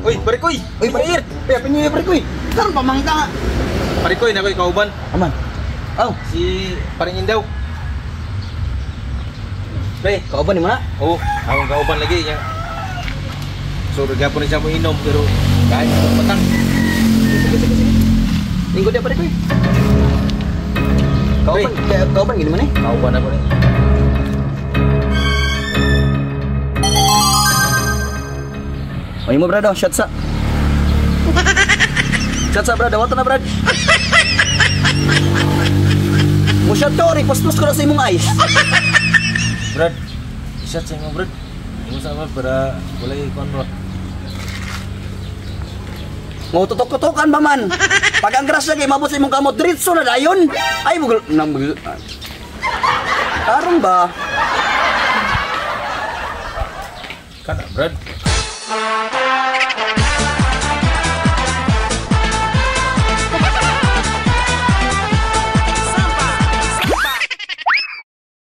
Uy, pare koy. Uy, pare. Pare, pinyo pare koy. Karon pa mangita nga. Pare koy, nakoy kauban. Aman. Aw, Si paring Indaw. Pre, kauban ni mo na. Oo, akong kauban lagi niya. So, gapon na siya mo inom pero kahit sa patang. Sige, sige, sige. Lingkod ya pare koy. Kauban, kaya kauban gini man eh. Kauban ako ni. Oy mo brad, oh, shot sa. Shot sa brad, wato na brad. Mo shot to, repost ko na sa imong eyes. Brad, isa sa imo brad. Imo sa brad para walay kuan bro. Mo tutok-tutokan ba man? Pag ang grass lagi mabot sa imong kamot, diretso na dayon. Ay bugol nang bugol. Karon ba? Kana brad.